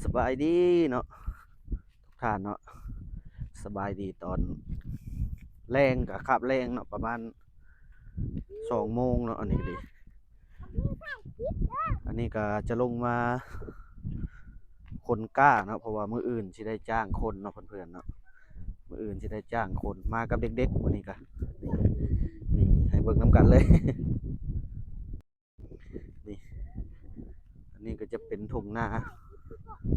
ສະບາຍດີເນາະ ທຸກທ່ານເນາະ ສະບາຍດີຕອນແລງ ກະຄາບແລງເນາະ ປະມານສອງໂມງເນາະ. ອັນນີ້ກະດີ ອັນນີ້ກະຈະລົງມາຂົນກ້າເນາະ ເພາະວ່າມື້ອື່ນຊິໄດ້ຈ້າງຄົນເນາະເພື່ອນໆເນາະ ມື້ອື່ນຊິໄດ້ຈ້າງຄົນ ມາກັບເດັກໆ ມື້ນີ້ກະ ນີ້ ໃຫ້ເບິ່ງນຳກັນເລີຍ. ນີ້ ອັນນີ້ກໍຈະເປັນທົ່ງນາ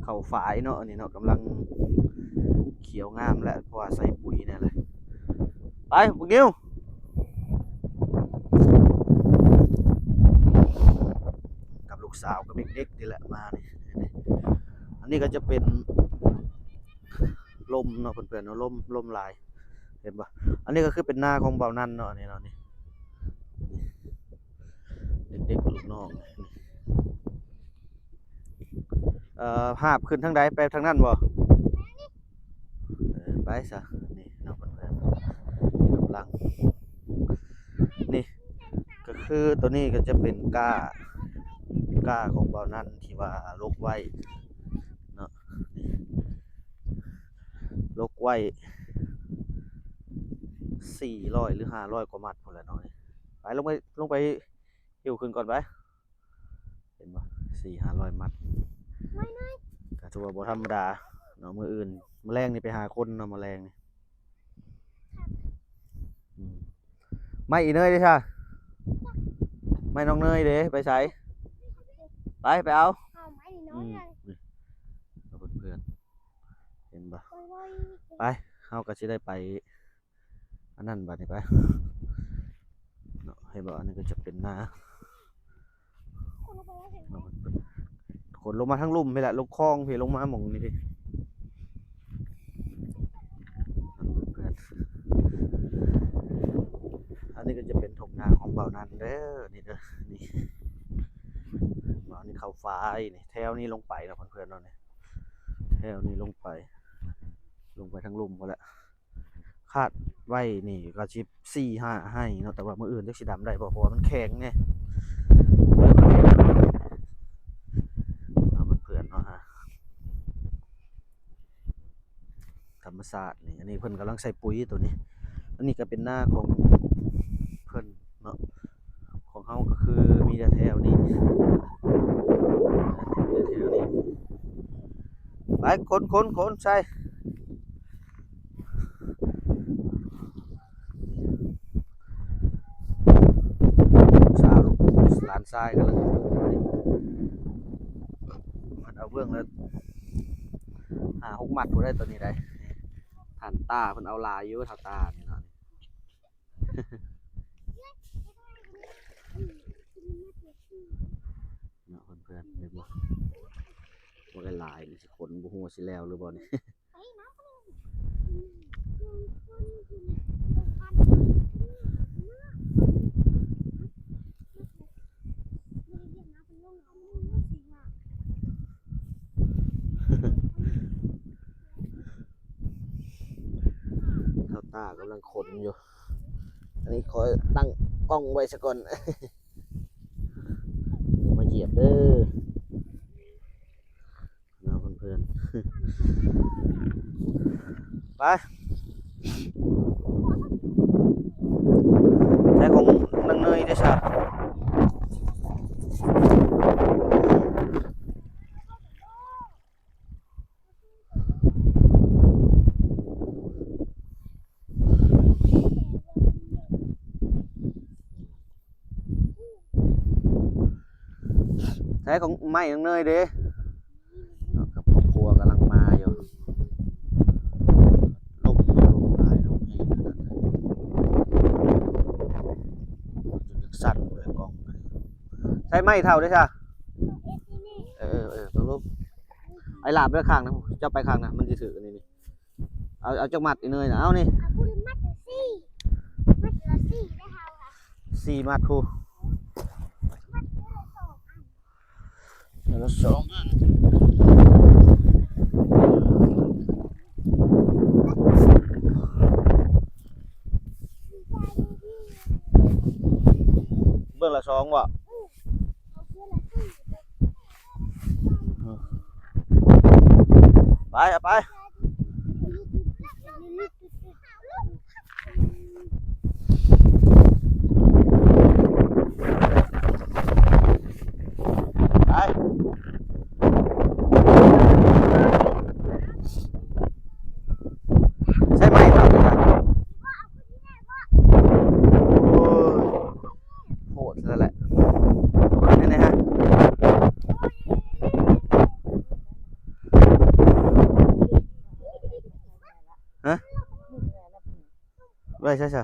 ເຂົ້າຝາຍເນາະ ອັນນີ້ເນາະ ກຳລັງຂຽວງາມແລ້ວ ເພາະວ່າໃສ່ປຸ໋ຍແນ່ແຫຼະ. ໄປ ບັກນິວ ກັບລູກສາວກັບເດັກໆນີ້ແຫຼະ ມານີ້. ອັນນີ້ກໍຈະເປັນລົມເນາະເພື່ອນໆເນາະ ລົມ ລົມຫຼາຍ ເຫັນບໍ່? ອັນນີ້ກໍຄືເປັນນາຂອງບ່າວນັນເນາະ ອັນນີ້ເນາະ ນີ້ ເດັກໆ ລູກນ້ອງ ເອີ ຫາບຂຶ້ນທາງໃດ? ໄປທາງນັ້ນບໍ່? ເອີ ໄປຊະ ນີ້ເນາະ ເພື່ອນໆ ກຳລັງ ນີ້ ກໍຄືໂຕນີ້ກໍຈະເປັນກ້າ ກ້າຂອງບ່າວນັນທີ່ວ່າຫຼົກໄວ້ເນາະ ຫຼົກໄວ້ສີ່ຮ້ອຍ ຫຼື ຫ້າຮ້ອຍກວ່າມັດພຸ້ນແຫຼະເນາະ. ໄປ ລົງໄປ ລົງໄປ ຫິ້ວຂຶ້ນກ່ອນໄປ ເຫັນບໍ່ ສີ່ຫ້າຮ້ອຍມັດ ກໍຖືວ່າບໍ່ທຳມະດາເນາະ. ມື້ອື່ນ ມື້ແລງນີ້ໄປຫາຄົນເນາະ ມື້ແລງນີ້. ອືມ ໄມ້ອີເນີຍເດ້ຊະ? ໄມ້ນ້ອງເນີຍເດ້ ໄປໃສ? ໄປ ໄປເອົາ ເອົາໄມ້ນີ້ ອືມ ເອົາເພື່ອນໆ ເຫັນບໍ່? ໄປ ເຮົາກໍຊິໄດ້ໄປ ອັນນັ້ນ ບາດນີ້ໄປເນາະ ເຫັນບໍ່? ອັນນີ້ກໍຈະເປັນນາ ຂົນລົງມາທາງລຸ່ມພີ້ແຫຼະ ລົງຄອງພີ້ ລົງມາໝ່ອງນີ້ພີ້. ອັນນີ້ກໍຈະເປັນທົ່ງນາຂອງບ່າວນັນເດີ ນີ້ເດີ ນີ້ ບ່າວນີ້ເຂົ້າຝາຍນີ້ ແຖວນີ້ລົງໄປເນາະເພື່ອນໆເນາະ ນີ້ ແຖວນີ້ລົງໄປ ລົງໄປທາງລຸ່ມພຸ້ນແຫຼະ. ຄາດໄວ້ນີ້ກໍຊິສີ່ຫ້າໄຮ່ເນາະ ແຕ່ວ່າມື້ອື່ນຈັກຊິດຳໄດ້ບໍ່ ເພາະວ່າມັນແຂງແນ່ ເລີ່ມແຂງເນາະ ເພື່ອນໆເນາະ. ທຳມະຊາດນີ້ ອັນນີ້ເພິ່ນກຳລັງໃສ່ປຸ໋ຍໂຕນີ້ ອັນນີ້ກໍເປັນນາຂອງເພິ່ນເນາະ. ຂອງເຮົາກໍຄືມີແຕ່ແຖວນີ້ ມີແຕ່ແຖວນີ້ ໄປ ຂົນ ຂົນ ຂົນໃສ່ ສາວ ຫຼານຊາຍກຳລັງ ມັນເອົາເບື້ອງລະຫ້າຫົກມັດພຸ້ນໄດ໋ ໂຕນີ້ໄດ໋ ທ່ານຕາເພິ່ນເອົາຫຼາຍຢູ່ ທ່ານຕານີ້ເນາະ. ເນາະ ເພື່ອນໆ ເຫັນບໍ່ ບໍ່ໄດ້ຫຼາຍນີ້ ຊິຂົນບໍ່ຮູ້ວ່າຊິແລ້ວຫຼືບໍ່ນີ້. ທ້າວຕາກຳລັງຂົນຢູ່ ອັນນີ້ຂໍຕັ້ງກ້ອງໄວ້ສາກ່ອນ ຢ່າມາຢຽບເດີ ເນາະເພື່ອນໆ ໄປ ໃຊ້ຂອງນາງເນີຍເດ້ຊະ. ໃຊ້ຂອງໄມ້ນ້ອງເນີຍເດ້ ເນາະ ກັບຄອບຄົວກຳລັງມາຢູ່ ລົມ ລົມຫຼາຍ ລົມແຮງຂະໜາດໃດ ຈົນຈັກສັ່ນເລີຍກ້ອງ ໃຊ້ໄມ້ເຖົ້າເດ້ຊະ ເອີ ເອີ ເອີ ຕົກລົງ ໄອ້ຫຼາບໄປຂ້າງນະ ເຈົ້າໄປຂ້າງນະ ມັນຊິຖືກອັນນີ້ນີ້ ເອົາ ເອົາຈັກມັດອີເນີຍນະ ເອົານີ້ ເອົາພຸ້ນມັດລະສີ່ ມັດລະສີ່ໄດ້ເຮົາ ສີ່ມັດພຸ້ນ ມັດລະສອງອັນ ມັດລະສອງອັນ ເບື້ອງລະສອງບໍ່? ເອີ ເອົາເທື່ອລະສີ່ ເອີ ເອີ ໄປ ເອົາໄປ ໄປ ໃຊ້ໄມ້ເອົາໄປ ໂອ້ຍ ໂພດແລ້ວແຫຼະ ນີ້ນະຮະ ຮະ ໄວ້ໃສຊະ?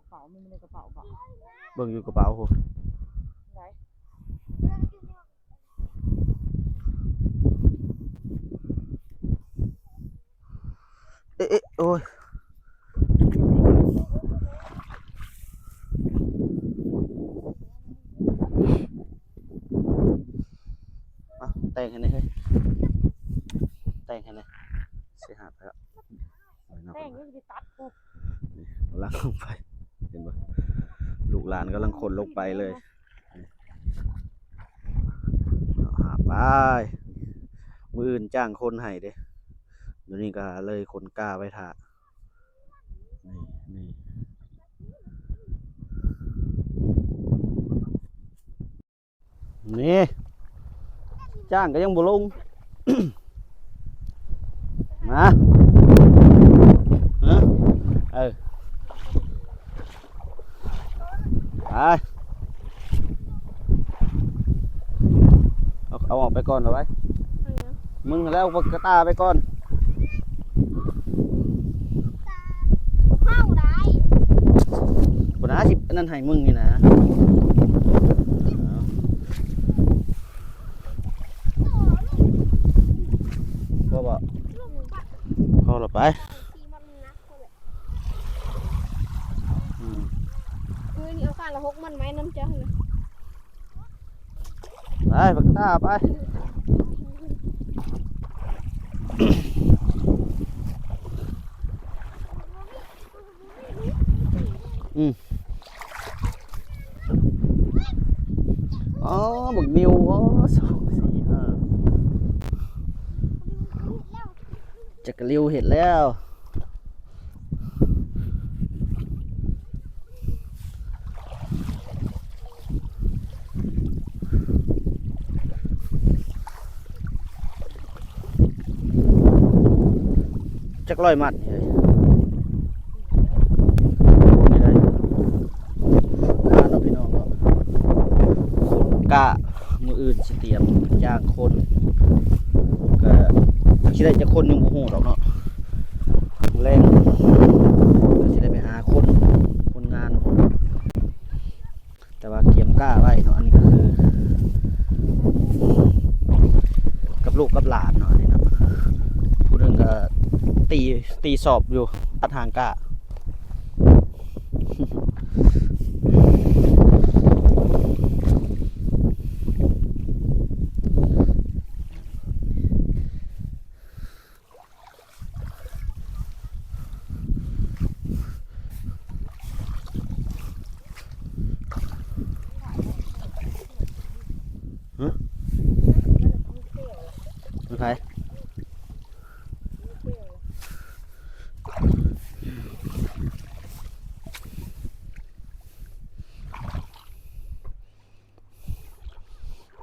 ເປົາ ມັນຢູ່ໃນກະເປົາບໍ? ເບິ່ງຢູ່ກະເປົາພຸ້ນ ໄດ້ ເອະ ເອະ ໂອ້ຍ ເອົາ ແຕ່ງໃຫ້ແດ່ເຮີ້ຍ ແຕ່ງໃຫ້ແດ່ ຊິຫາໄປລະ. ແປ້ງຍັງຊິຕັດ ນີ້ ກຳລັງລົງໄປ ເຫັນບໍ່ ລູກຫຼານກຳລັງຂົນລົງໄປເລີຍ ນີ້ ຫາໄປ ມື້ອື່ນຈ້າງຄົນໃຫ້ເດ້ ດຽວນີ້ກໍເລີຍຂົນກ້າໄວ້ຖ້າ ນີ້ ນີ້. ນີ້ ຈ້າງກໍຍັງບໍ່ລົງ ມາ ເອີ ໄປ ເອົາ ເອົາອອກໄປກ່ອນເອົາໄວ້ ເອົາຫຍັງ? ມຶງຫັ້ນແຫຼະ ເອົາບັກກະຕ່າໄປກ່ອນ. ເຮົາໄດ້ ບໍ່ນາ ຊິອັນນັ້ນໃຫ້ມຶງນີ້ນະ ພໍບໍ່? ພໍລະໄປ ອືມ ເອີ ນີ້ເອົາຂ້າງລະຫົກມັນໄມ້ນຳເຈົ້າຫັ້ນນະ. ໄປ ບັກຕາ ໄປ ອືມ ອໍ ບັກນິວ ໂອ້ ສອງ ສີ່ ຫ້າ ຈັກກະລິວເຮັດແລ້ວ. ຈັກຮ້ອຍມັດນີ້ເອີຍ ນີ້ໄດ້ ມາເນາະພີ່ນ້ອງເນາະ ຄົນກະ ມື້ອື່ນຊິຕຽມຈ້າງຄົນ ກະຊິໄດ້ຈັກຄົນຍັງບໍ່ຮູ້ດອກເນາະ ແລງກະຊິໄດ້ໄປຫາຄົນ ຄົນງານ ແຕ່ວ່າກຽມກ້າໄວ້ເນາະ ອັນນີ້ກໍຄືກັບລູກກັບຫຼານເນາະ ອັນນີ້ເນາະ ຜູ້ໜຶ່ງກໍຕີ ຕີສອບຢູ່ ຕັດຫາງກ້າ. ຮະ? ຂອງໃຜ?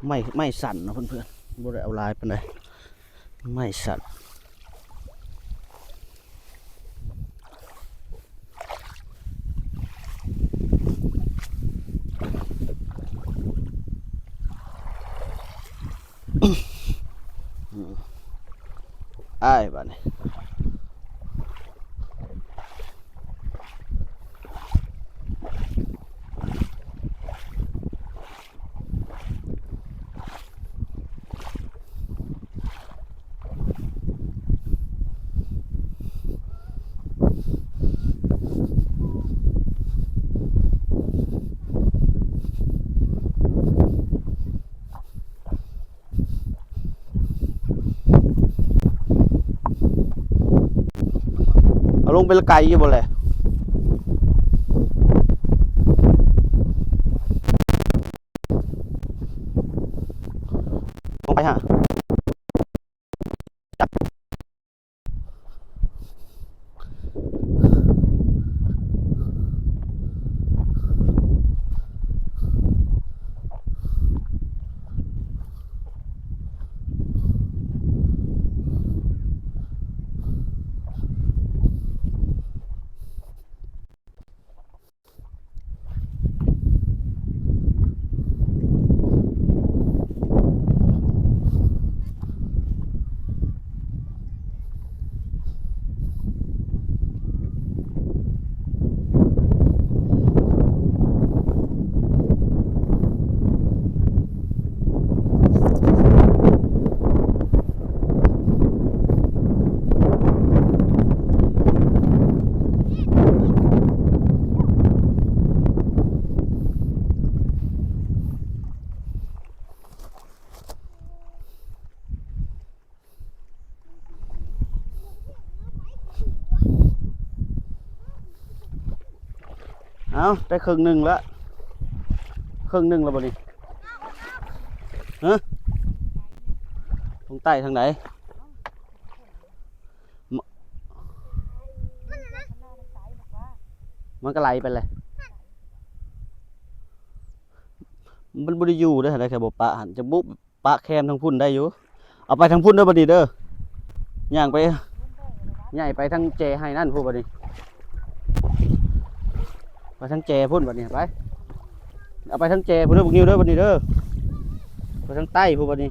ໄມ້ ໄມ້ສັ້ນເນາະເພື່ອນໆ ບໍ່ໄດ້ເອົາຫຼາຍປານໃດ ໄມ້ສັ້ນ ອ້າຍບາດນີ້. ເອົາລົງໄປໄກຢູ່ບໍ່ແລະ? ຮະ. ເອົາ ໄດ້ເຄິ່ງໜຶ່ງລະ ເຄິ່ງໜຶ່ງລະບໍ່ນີ້? ຮະ? ລົງໃຕ້ທາງໃດ? ມ- ມັນກະໄຫຼໄປແຫຼະ ມັນບໍ່ໄດ້ຢູ່ເດ້ ໄດ້ແຄ່ບໍ່ປະຫັ້ນ ຈະບຸ ປະແຄມທາງພຸ້ນໄດ້ຢູ່ ເອົາໄປທາງພຸ້ນເດີບັດນີ້ເດີ ຍ່າງໄປ ຍ່າງໄປທາງແຈໄຮ່ນັ້ນພຸ້ນບັດນີ້ ໄປທາງແຈພຸ້ນບັດນີ້ ໄປ ເອົາໄປທາງແຈພຸ້ນເດີ ບັກງິ້ວເດີບັດນີ້ເດີ ໄປທາງໃຕ້ພຸ້ນບັດນີ້.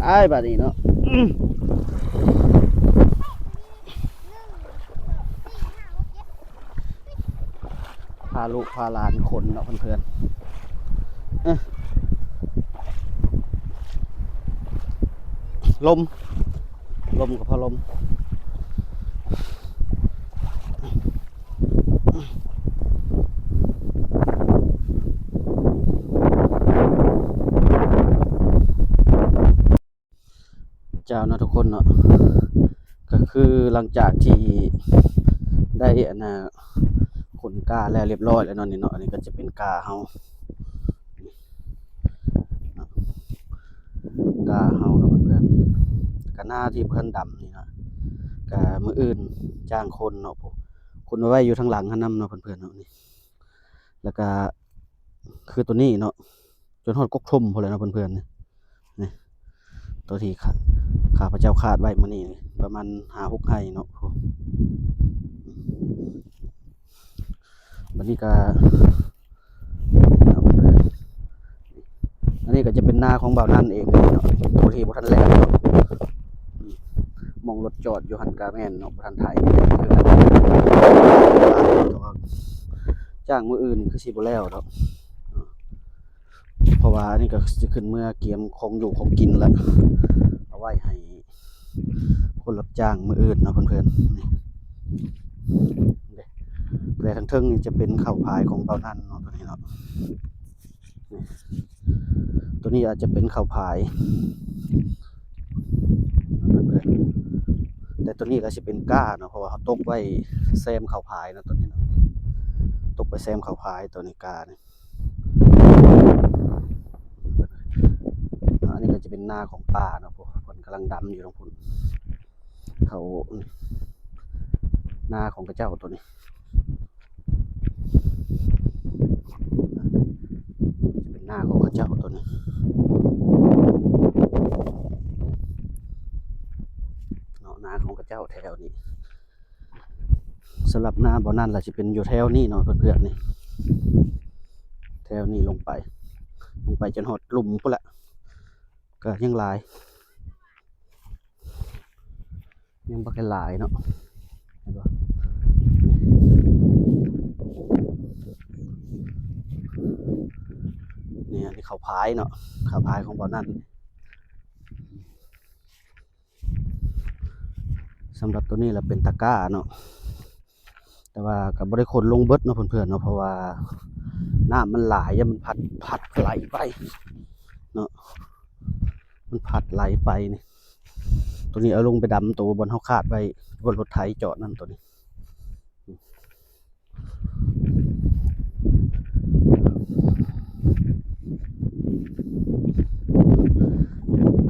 ໄປບາດນີ້ເນາະ ພາລູກພາຫຼານຂົນເນາະເພື່ອນໆ ເອີ ລົມ ລົມກໍພໍລົມ. ເຈົ້າເນາະທຸກຄົນເນາະ ກໍຄືຫຼັງຈາກທີ່ໄດ້ອັນນ່າຂົນກ້າແລ້ວຮຽບຮ້ອຍແລ້ວເນາະ ນີ້ເນາະ ອັນນີ້ກໍຈະເປັນກ້າເຮົາ ກ້າເຮົາເນາະເພື່ອນໆ ກໍນາທີ່ບໍ່ທັນດຳນີ້ນະ ກໍມື້ອື່ນຈ້າງຄົນເນາະ ຄົນໄວ້ຢູ່ທາງຫຼັງຫັ້ນນຳເນາະເພື່ອນໆເນາະ ນີ້ ແລ້ວກໍຄືຕົວນີ້ເນາະ ຈົນຮອດກົກຖົ່ມພຸ້ນແຫຼະເນາະເພື່ອນໆ ນີ້ ນີ້ ຕົວທີ່ຂ້າ ຂ້າພະເຈົ້າຄາດໄວ້ມື້ນີ້ປະມານຫ້າຫົກໄຮ່ເນາະ ບັດນີ້ກໍ ອັນນີ້ກໍຈະເປັນນາຂອງບ່າວນັນເອງເນາະ ຕົວທີ່ບໍ່ທັນແລ້ວເນາະ ໝ່ອງລົດຈອດຢູ່ຫັ້ນກະແມ່ນເນາະ ບໍ່ທັນໄຖ ແຕ່ວ່າຈ້າງມື້ອື່ນຄືຊິບໍ່ແລ້ວດອກ ເພາະວ່າອັນນີ້ກໍຊິຂຶ້ນເມືອກຽມຂອງຢູ່ຂອງກິນລະ ເອົາໄວ້ໃຫ້ຄົນຮັບຈ້າງມື້ອື່ນເນາະເພື່ອນໆ ນີ້ ເດ້ ແຕ່ທາງເທິງນີ້ຈະເປັນເຂົ້າພາຍຂອງເບົານັ້ນເນາະ ຕົວນີ້ເນາະ. ນີ້ ຕົວນີ້ອາດຈະເປັນເຂົ້າພາຍ ແຕ່ຕົວນີ້ລະຊິເປັນກ້າເນາະ ເພາະວ່າເຮົາຕົກໄວ້ແຊມເຂົ້າພາຍເນາະ ຕົວນີ້ເນາະ ຕົກໄວ້ແຊມເຂົ້າພາຍ ຕົວນີ້ກ້ານີ້. ອັນນີ້ກໍຈະເປັນນາຂອງປ້າເນາະ ພວກເພິ່ນກຳລັງດຳຢູ່ທາງພຸ້ນ ເຂົ້ານາຂອງເຂົາເຈົ້າຕົວນີ້ ຈະເປັນນາຂອງເຂົາເຈົ້າຕົວນີ້ເນາະ ນາຂອງເຂົາເຈົ້າແຖວນີ້. ສຳລັບນາບ່ອນນັ້ນລະຊິເປັນຢູ່ແຖວນີ້ເນາະ ເພື່ອນໆ ນີ້ ແຖວນີ້ລົງໄປ ລົງໄປຈົນຮອດລຸ່ມພຸ້ນລະ ກໍຍັງຫຼາຍ ຍັງບໍ່ຄ່ອຍຫຼາຍເນາະ ເຫັນບໍ່ ນີ້ ອັນນີ້ເຂົ້າພາຍເນາະ ເຂົ້າພາຍຂອງບ່ອນນັ້ນ. ສຳລັບຕົວນີ້ລະເປັນຕະກ້າເນາະ ແຕ່ວ່າກໍບໍ່ໄດ້ຂົນລົງເບິດເນາະເພື່ອນໆ ເນາະ ເພາະວ່ານ້ຳມັນຫຼາຍ ຢ້ານມັນພັດ ພັດໄຫຼໄປເນາະ ມັນພັດໄຫຼໄປນີ້. ຕົວນີ້ເອົາລົງໄປດຳໂຕບ່ອນເຮົາຄາດໄວ້ ບ່ອນລົດໄຖຈອດນັ້ນ ຕົວນີ້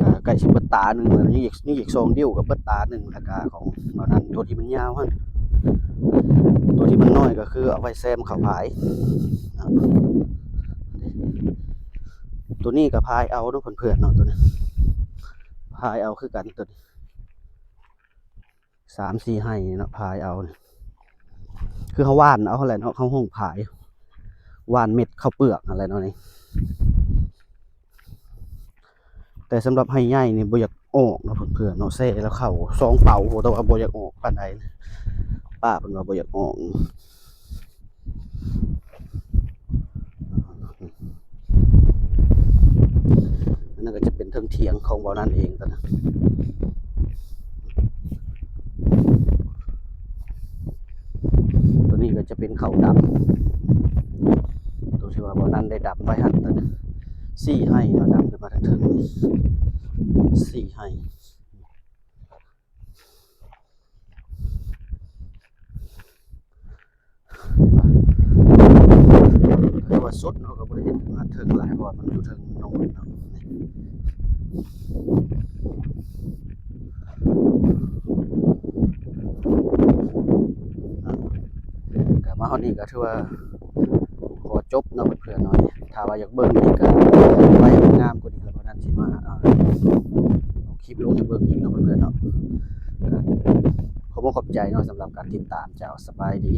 ກໍໃກ້ຊິເບິດຕາໜຶ່ງແລ້ວ ຍັງອີກ ຍັງອີກສອງດິ້ວກໍເບິດຕາໜຶ່ງ ແລ້ວກໍຂອງເຫຼົ່ານັ້ນ ຕົວທີ່ມັນຍາວຫັ້ນ ຕົວທີ່ມັນນ້ອຍກໍຄືເອົາໄວ້ແຊມເຂົ້າພາຍ. ຕົວນີ້ກໍພາຍເອົາເນາະເພື່ອນໆ ເນາະ ຕົວນີ້ພາຍເອົາຄືກັນ ຕົວນີ້ ສາມສີ່ໄຮ່ເນາະ ພາຍເອົານີ້ ຄືເຮົາຫວ່ານເອົາຫັ້ນແຫຼະເນາະ ເຮົາຫ້ອງພາຍ ຫວ່ານເມັດເຂົ້າເປືອກຫັ້ນແຫຼະເນາະນີ້. ແຕ່ສຳລັບໄຮ່ໃຫຍ່ນີ້ບໍ່ຢາກອອກເນາະເພື່ອນໆ ເນາະ ແຊ່ແລ້ວເຂົ້າສອງເປົາ ແຕ່ວ່າບໍ່ຢາກອອກປານໃດ ປ້າເພິ່ນວ່າບໍ່ຢາກອອກ. ອັນນັ້ນກໍຈະເປັນເທິງຖຽງຂອງເບົານັ້ນເອງ ຕົວນີ້ກໍຈະເປັນເຂົ້າດຳ ຕົວທີ່ວ່າເບົານັ້ນໄດ້ດຳໄວ້ຫັ້ນ ຕົວນີ້ສີ່ໄຮ່ເນາະ ດຳຂຶ້ນມາທາງເທິງນີ້ສີ່ໄຮ່. ແຕ່ວ່າສຸດເນາະ ກໍບໍ່ໄດ້ເຮັດມາເທິງຫຼາຍ ເພາະວ່າມັນຢູ່ເທິງໂນນເນາະ. ກໍມາຮອດນີ້ກໍຖືວ່າ ຂໍຈົບເນາະເພື່ອນໆ ເນາະ. ຖ້າວ່າຢາກເບິ່ງອີກກໍໄປໃຫ້ມັນງາມກວ່ານີ້ ແລ້ວກໍນັ້ນຊິມາ ເອົາ ເອົາຄລິບລົງໃຫ້ເບິ່ງອີກເນາະເພື່ອນໆ ເນາະ. ກໍຂໍຂອບໃຈເນາະ ສຳລັບການຕິດຕາມ. ເຈົ້າ ສະບາຍດີ.